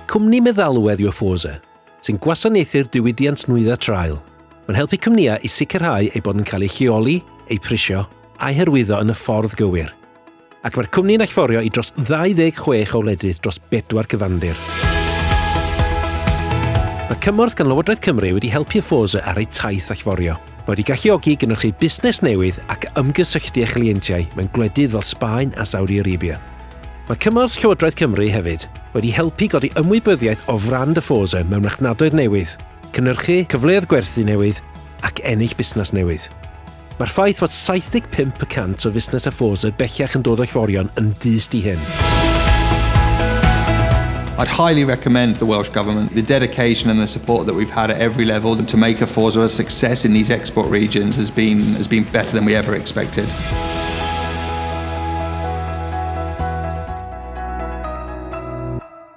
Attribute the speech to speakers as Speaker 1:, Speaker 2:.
Speaker 1: Cwmni meddalwedd yw Aforza, sy'n gwasanaethu'r diwydiant nwyddau traul. Mae'n helpu cwmnïau i sicrhau eu bod yn cael eu lleoli, eu prisio, a'u hyrwyddo yn y ffordd gywir. Ac mae'r cwmni'n allforio i dros 26 o wledydd dros bedwar cyfandir. Mae cymorth gan Lywodraeth Cymru wedi helpu Aforza ar eu taith allforio. Mae wedi galluogi i gynhyrchu busnes newydd ac ymgysylltu â chlientiau mewn gwledydd fel Sbaen a Saudi Arabia. Mae cymorth Llywodraeth Cymru hefyd wedi helpu godi ymwybyddiaeth o frand y Forza mewn marchnadoedd newydd, cynhyrchu cyfleoedd gwerthu newydd ac ennill busnes newydd. Mae'r ffaith fod 75 y cant o fusnes y Forza bellach yn dod o'i fforion yn dyst i hyn.
Speaker 2: I'd highly recommend the Welsh Government. The dedication and the support that we've had at every level to make Aforza a success in these export regions has been, has been better than we ever expected.